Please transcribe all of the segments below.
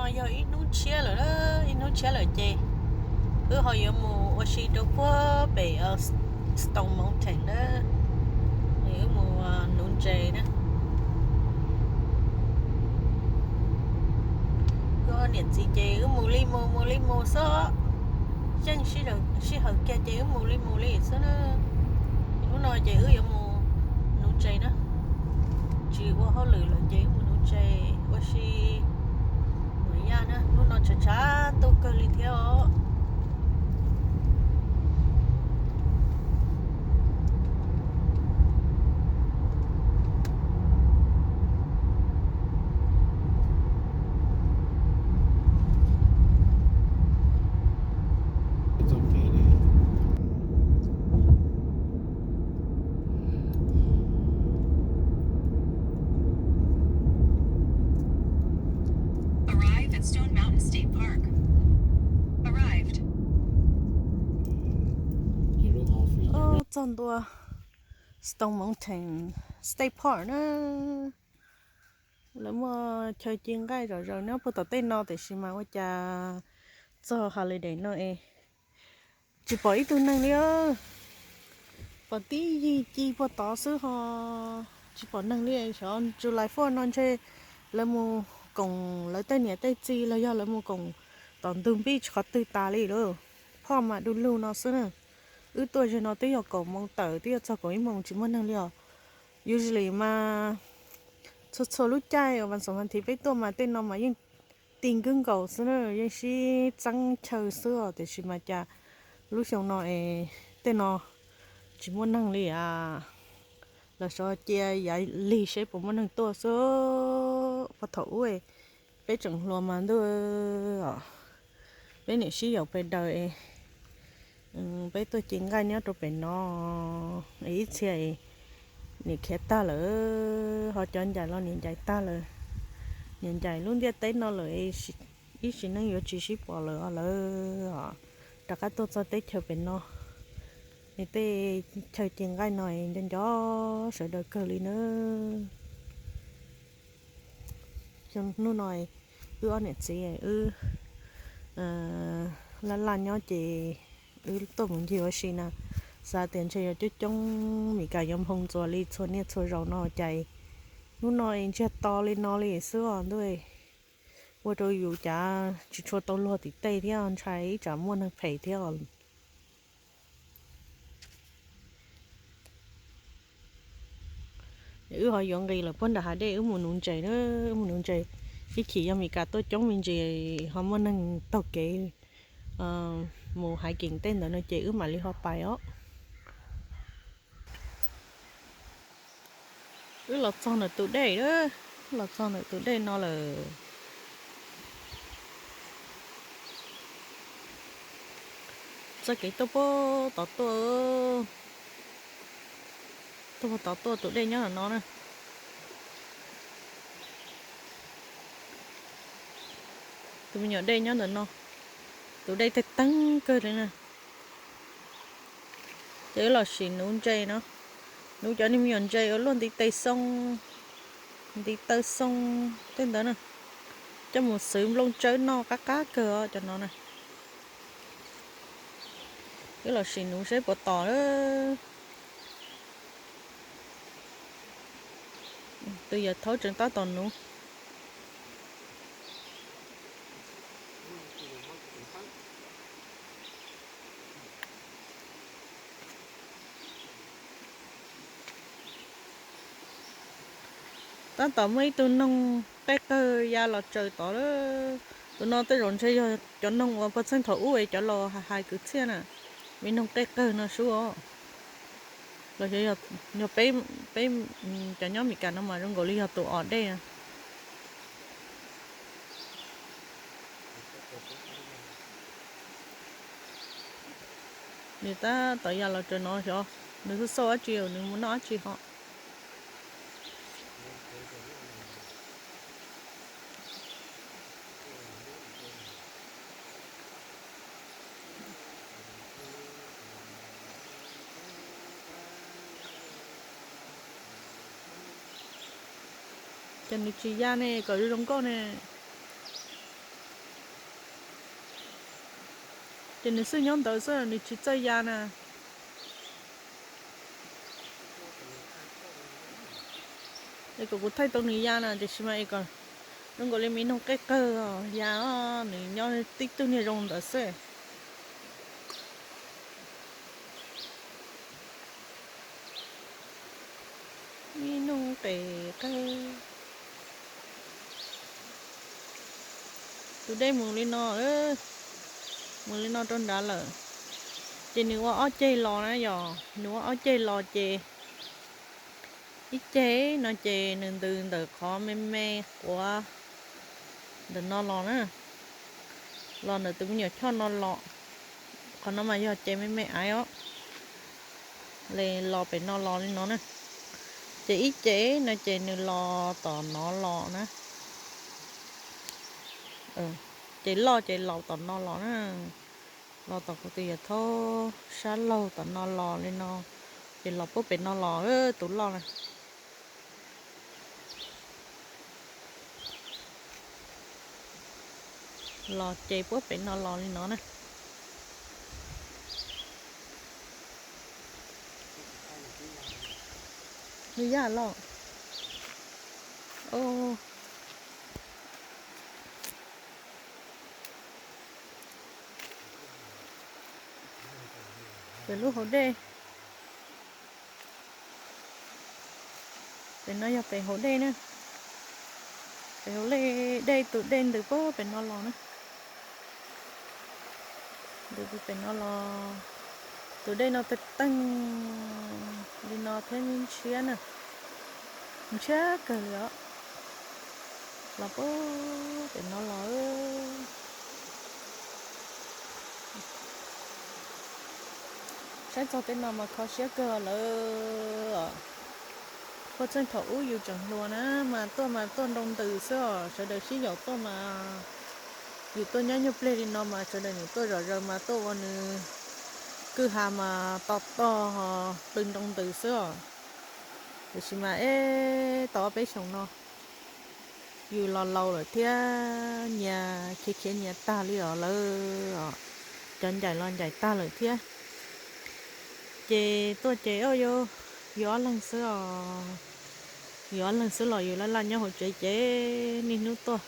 Yog ib hnub tshiab lawm, ib hnub tshiab lawm ces wb ho yuav mus ua si rau puag pem Stone Mountain na. Wb mus nuv ntses na. Wb niam txiv ces wb mus li mus mus li mus xwb, yeej sij hawm kiag ces wb mus li mus li xwb na. Hnub no ces wb yuav mus nuv ntses na, tsis ua hauj lwm lawm ces wb mus nuv ntses ua si nuv yaj na. Hnub no tshav tshav ntuj kawg li thiab os. Txog ntua Stone Mountain State Park na. Lawv muaj chaw ci nqaij zom zaws nyob puag tom tej no tiam sis mas ua cas txog holiday no es tsis pom ib tug neeg li. Pom tib yig ci puag tod xwb ho tsis pom neeg li. Xyov July four no ntshe lawv mus koom lawv tej niam tej txiv los yog lawv mus koom tom ntug npij tsis qhov twg tas li lawm. Phoj mas du lug no xwb na. Wb tuaj zaum no twb yog kaum moos tawm twb yuav txog kaum ib moos tsis muaj neeg li os. Usually mas txhua txhua lub caij uas vas xoom vas thiv peb tuaj mas tej no mas yeej ti nkawd nkaus xwb na, yeej sib txeeb chaw xwb os. Tiam sis mas cas lub xyoo no es tej no tsis muaj neeg li a. Los xyov cia yav lig seb puas muaj neeg tuaj xwb. Puag thaum ub peb tseem hluas mas ntuj, peb niam sib yaum pes daws, peb tuaj ci nqaij nyob rau pem no, ib txhia niam khiav tag lawm, ho cov ncaim los niam ncaim tag lawm. Niam ncaim lub ntiaj teb no lawm, ib sim neej yuav tsis sib pom lawm os lawm. Rov qab tuaj txog teb chaws pem no, tej chaw ci nqaij no nco nco sawv daws kawg li na. Hnub no wb ob niam txiv wb laj laj nyob ces wb tuaj mus ncig ua si na, xav tias ntshe yuav coob coob Meskas yuav nphoo ntxuas li txhua niaj txhua zaus no cas hnub no es ntsiag to li no li xwb os ntuj. Ua rau yus cas tsis tshua tau luag tim tej thiab ntshai ib tsam muaj neeg phem thiab os. Wb ho yuav nqis lawm puag nram hav dej wb mus nuv ntses na, wb mus nuv ntses. Ib chim yog Meskas tuaj coob me ntsis ho muaj neeg taug kev mus hiking tej ntawd no ces wb mam li ho pais os. Wb los txog ntawm tus dej, los txog ntawm tus dej no lawm. Txoj kev tuaj puag tod tuaj, tuaj puag tod tuaj tus dej nyob ntawm no na. Tus me nyuam dej nyob ntawm no, tus dej teeb teeb kawg li na. Ces wb los sim nuv ntses no, nuv cov me nyuam ntses uas luaj ntiv tes xoo, ntiv taw xoo tej ntawd na, coj mus xwv nplooj tsawb noj qab qab kawg os cov no na. Wb los sim nuv seb puas tom. Tus yawg thaub tseem tab tom nuv. Tab tom muaj ib tug noog qej qawg ya los tsaws tod lawm. Tus no tej zaum ntshe yog cov noog uas puag txheej thaum ub es cov laus hais kwv txhiaj na, me noog qej qawg no sub os. Los xyov yog peb, peb cov nyob Meskas no mas zoo nkaus li yog tus os dej. Nws tab tom ya los tsaws no xyov nws xauj xauj dab tsi, nws mus noj dab tsi ho. Ces nws tsis ya ne, kom zoo zoo nkauj ne. Ces nws xwb nyob ntawd xwb, nws tsis txawj ya na. Es kom kuv thaij tau nws ya na, tiam sis mas es kom zoo nkaus li me noog qej qawg ya, nws nyob tib tug niag zoo ntawd xwb. Me noog qej qawg. Tus dej mus li no, mus li no rau nrad lawm. Ces nws ua ob ceg los na yom, nws ua ob ceg los ces ib ceg no ces nws ntws ntawm qhov me me quav ntawm no los na, los ntawm tus me nyuam choj no los. Qhov no mas yog ceg me me aiv os, li los pem no los li no na. Ces ib ceg no ces nws los tom no los na. Ces loj ces los tom no los na, los tom kuv tus yawm thaub sab laug tom no los li no, ces los puag pem no los tus loj na. Los ces puag pem no los li no na. Nws yaj los. Pem lub hauv dej. Pem no yog pem hauv dej na. Pem hauv dej, tus dej ntws puag pem no los na. Ntws puag pem no los, tus dej no teeb teeg li no thiab ntshiab na, ntshiab kawg li os. Los puag pem no los. Saib txog tej no mas kho siab kawg lawm. Puag txheej thaum ub yus tseem hluas na mas tuaj mas tuaj nroo ntws xwb os, sawv daws sib yaum tuaj mas, yus tuaj nyob nyuag pliag li no mas sawv daws nim tuaj zom zaws mas tuaj ua nws kwj ha mas to toj ho pw nroo ntws xwb os. Tiam sis mas eb tau ob peb xyoos no yus los laus lawm thiab nyias khiav khiav nyias tag li os lawm, cov ncaim los ncaim tag lawm thiab. Ces tuaj ces yus ob leeg xwb os, yus ob leeg xwb los yus laj laj nyob hauv tsev ces niaj hnub tuaj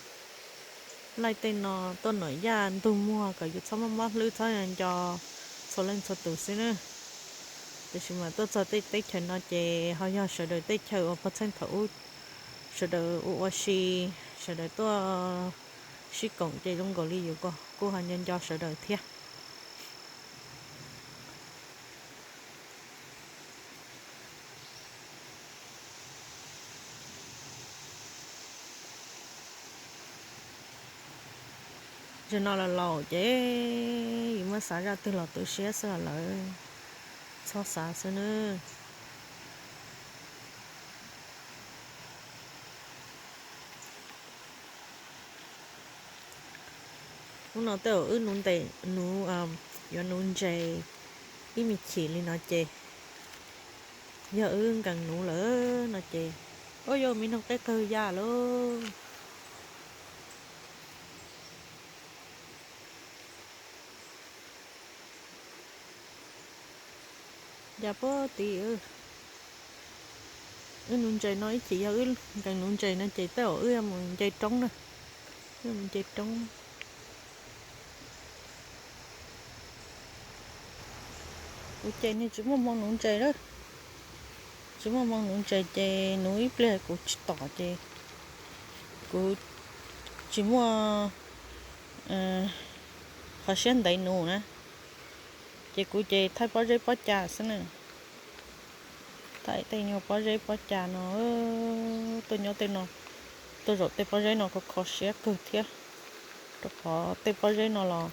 laij tej no, tuaj nuam yaj ntug muag kom yus txhob mob mob hlwb txhob nco txhua leej txhua tus xwb na. Tiam sis mas tuaj txog tej teb chaws no ces ho yog sawv daws tej chaw uas puag txheej thaum ub sawv daws ua ua si, sawv daws tuaj sib koom ces zoo nkaus li yus kuj ho nco nco sawv daws thiab. Zaum no los laus ces yus muab xav zaj twg los tu siab xwb lawm, txhob xav xwb nawb. Hnub no tej zaum wb nuv ntes, nuv, yuav nuv ntses ib me chim li no ces yog wb nkees nuv lawm no ces, ua yuav me noog qeb qawg ya lauj. Ya puag tid, wb nuv ntses no ib chim yog wb nkees nuv ntses no ces tej zaum wb yuav mus nce roob na, wb mus nce roob. Kuv ces niag tsis muaj hmoo nuv ntses lawm, tsis muaj hmoo nuv ntses ces nuv ib pliag kuv tsis tom ces kuv tsis muaj qhov siab ntev nuv na, ces kuv ces thaij pob zeb pob ca xwb na. Thaij tej nyuag pob zeb pob ca no, tuaj nyob tej no, tuaj zaum tej pob zeb no kho kho siab kawg thiab, rau qhov tej pob zeb no los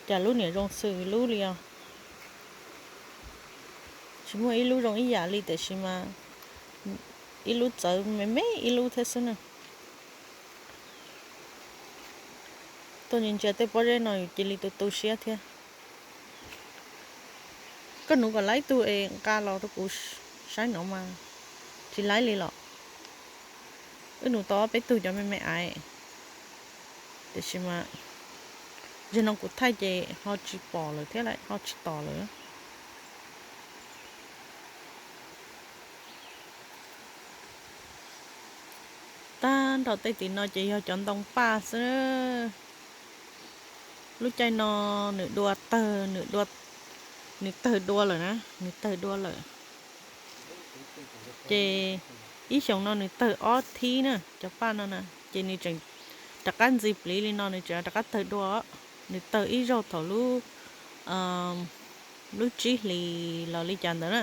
cas lub niam zoo xws lub li os. Tsis muaj ib lub zoo ib yam li tiam sis mas ib lub txawv me me ib lub thiab xwb na. Tuaj ntsia ntsia tej pob zeb no yus cia li tu tu siab thiab. Koj nuv kom laib tug es nqa los rau kuv saib no mas tsis laib li los. Wb nuv tau ob peb tug cov me me aiv, tiam sis mas Zaum no kuv thaij ces ho tsis pom lawm thiab, ho tsis tos lawm. Tag nrho tej tim no ces yog cov ntoo paj xwb. Lub caij no nws dua tawg, nws tawg dua lawm na, nws tawg dua lawm. Ces ib xyoos no nws tawg ob thib na, cov paj no na, ces nws tseem rov qab ntxi pliv li no, nws tseem rov qab tawg dua. Nws tawg ib zaug thaum lub, lub tsib hlis los li cas ntawd na.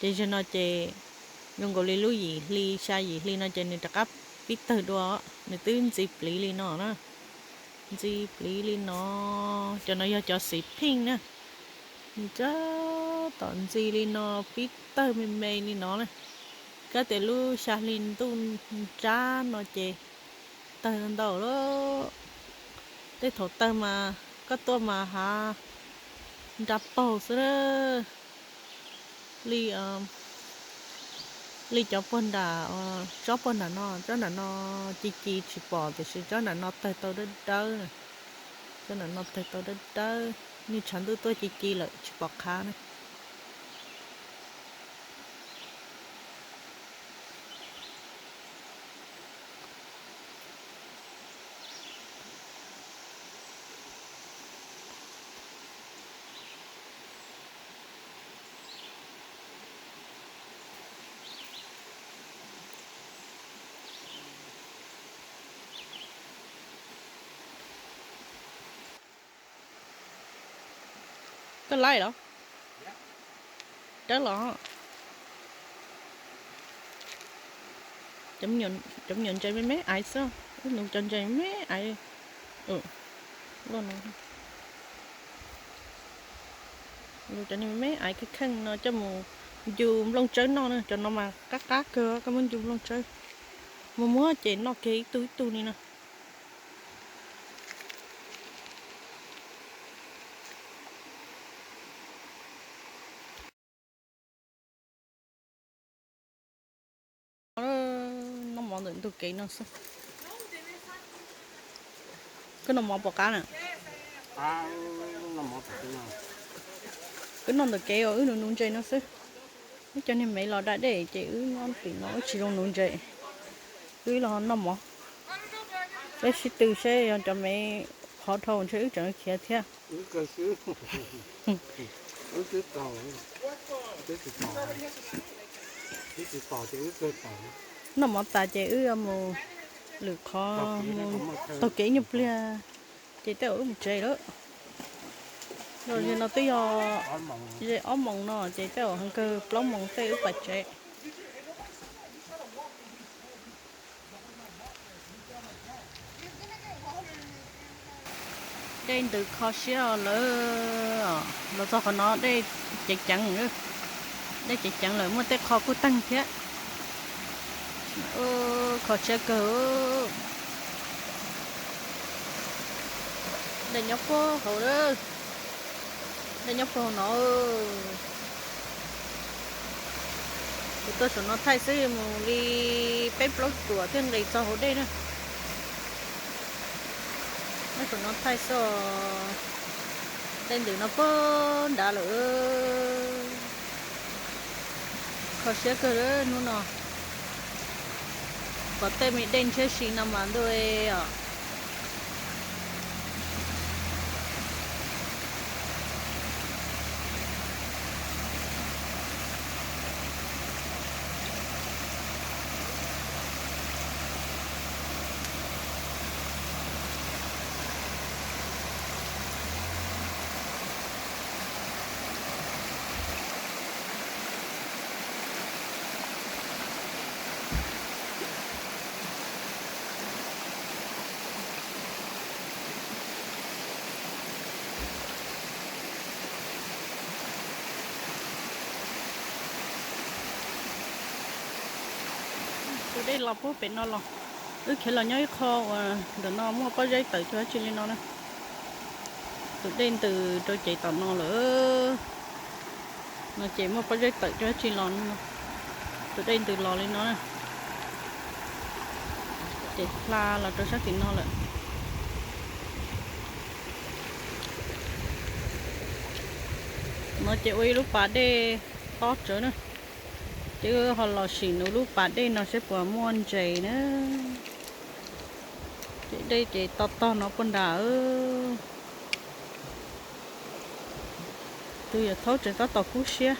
Ces zaum no ces zoo nkaus li lub yim hli xya yim hli no ces nws rov qab pib tawg dua, nws twb ntxi pliv li no na. Ntxi pliv li no, cov no yog cov xim pheej na. Nws tab tom ntxi li no, pib tawg me me li no na. Kab tias lub xya hli ntuj nrab no ces tawg ntau lawm. Tej thaum tawg mas koj tuaj mas hav nra paug xwb. Li, li cov puag nram, tsob puag nram no, tsob nram no ci ci tsis pom tiam sis tsob nram no tawg tau dawb dawb. Tsob nram no tawg tau dawb dawb, nej tshav ntuj tuaj ci ci lawm tsis pom qhav na. Koj laij los? Dawb los. Cov me nyuam ntses me me aiv xwb, wb nuv cov ntses me me aiv. Nuv cov me me aiv kheej kheej no coj mus ncu nplooj tsawb noj na, cov no mas qab qab kawg, koj muab ncu nplooj tsawb. Muab muab ces noj kiag ib tug ib tug li no. Noj mov ntawm ntug kev no xwb. Koj noj mov puas qab na? Koj noj ntawm kev uas wb nuv nuv ntses no xwb. Wb cov niag me los da dej ces wb nyob tim no wb tsis zoo nuv ntses. Wb los noj mov. Peb sib tw seb yog cov me qhov dhau ntshe wb tseem khiav thiab. Noj mov tas ces wb yuav mus lwm qhov, mus taug kev nyuag pliag ces tej zaum wb mus tsev lawm. Los li no twb yog ze ob moos no ces tej zaum heev kawg plaub moos tej wb pais tsev. Dej ntws kho siab lawm. Los txog qhov no dej ceev ceev, dej ceev ceev lawm, muaj tej qho kuj teeg thiab. Kho siab kawg. Dej nyob puag hauv, dej nyob puag hauv no. Kuv tuaj saum no thaij xwb mus li peb plaub cuam thiaj nqis txog hauv dej na. Nyob saum no thaij xwb, dej ntws no puag nrad lawm. Kho siab kawg hnub no. Pom tej me dej ntshiab si no mas ntuj os. Tus dej los puag pem no los, wb khiav los nyob ib qho uas ntawm no muaj pob zeb tawm cuag dab tsi li no na. Tus dej ntws rau ces tom no lawm. No ces muaj pob zeb tawm cuag dab tsi los no. Tus dej ntws los li no na. Ces hla los rau sab tim no lawm. Ces ua ib lub pas dej tob tsawv na. Ces ho los sim nws lub pas dej no seb puas muaj ntses na. Ces dej ces tog tog no puag nrad. Tus yawm thaub tseem tab tom kub siab.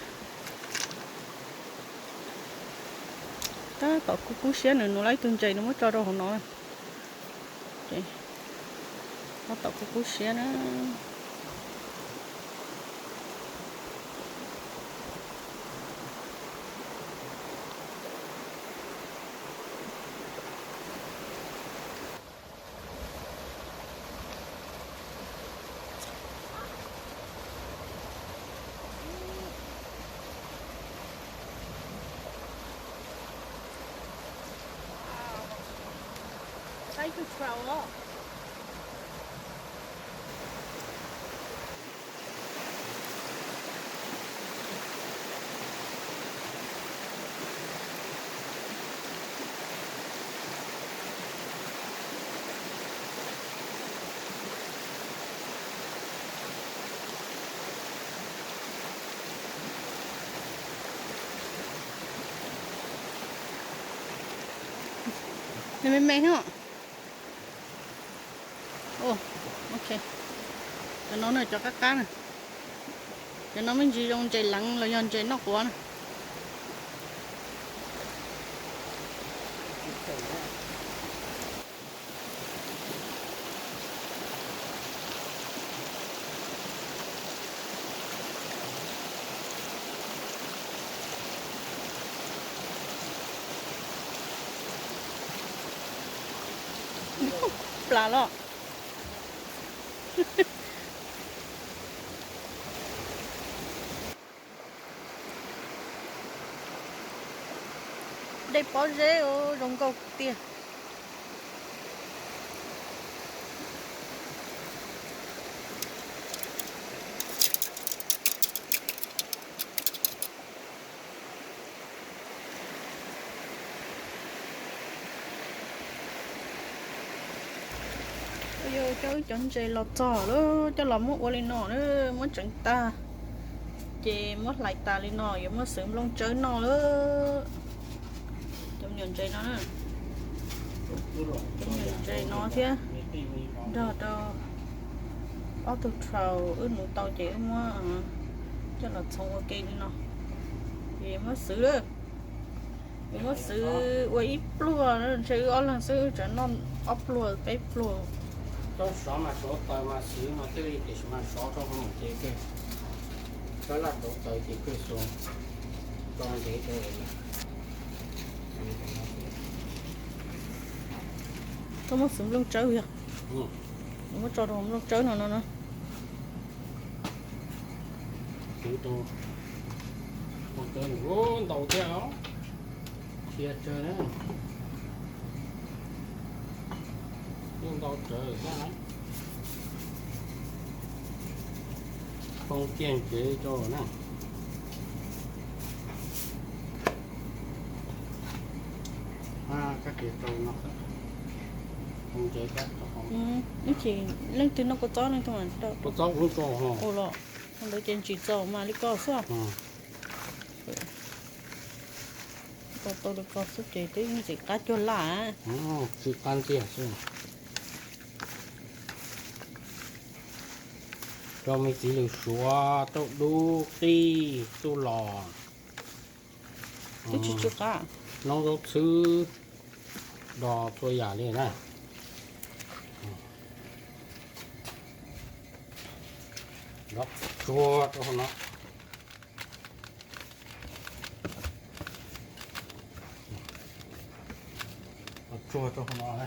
Tab tom kub kub siab, nws nuv lawm ib tug ntses nws muab tso rau hauv no. Tab tom kub kub siab na. Nws me me thiab. Ok, cov no na, cov qab qab na. Cov no me ntsis zoo ntses leev los yog ntses noj quav na. Plas los. Dej pob zeb zoo nkauj tiag. Yog coj wb cov ntses los txog lawm, coj los muab ua li no na, muab tseev tag, ces muab hlais tas li no yuav muab xwv nplooj tsawb noj lawm. Cov me nyuam ntses no, cov me nyuam ntses no thiab, nrog rau ob tug trout wb nuv tau ces wb muab coj los txhoov ua ke li no. Ces muab xwv lawm. Yuav muab xwv ua ib pluag, ntshe wb ob leeg xwb wb tseem noj ob pluag peb pluag. Tau sov mas sov taws mas xwv mas thiaj li, tiam sis mas sov rau hauv ces kawg, rov laj rauv taws ces kawg xus, tso ntev rau. Koj muab xwv nplooj tsawb yog? Muab tso rau nplooj tsawb no no na. Xwv rau nplooj tsawb, ntau thiab os. Dhia tsawg na. Yeej ntau tsawg thiab na. Poob kiag ntsev rau na. Kab ris rau no, poob ntsev kab rau hauv. Ib chim leej twg noj kua txob, leej twg mas rau kua txob kuv rau hauv los, ua ntawd ces ntsis txaus mas li ko xwb. Tau tau li ko xwb ces twb ntxim qab cuag laj. Tsis qab ntxiag xwb. Rau me txiv lws suav, tauj dub, qij, txuj lom, noob zaub txhwb, do txhua yam li na. Tsuag rau hauv no. Tsuag rau hauv no.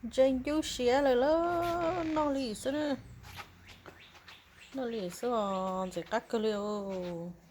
Ntses ncub siav lawm lauj, noj li xwb na. Noj li xwb os, ntxim qab kawg li os.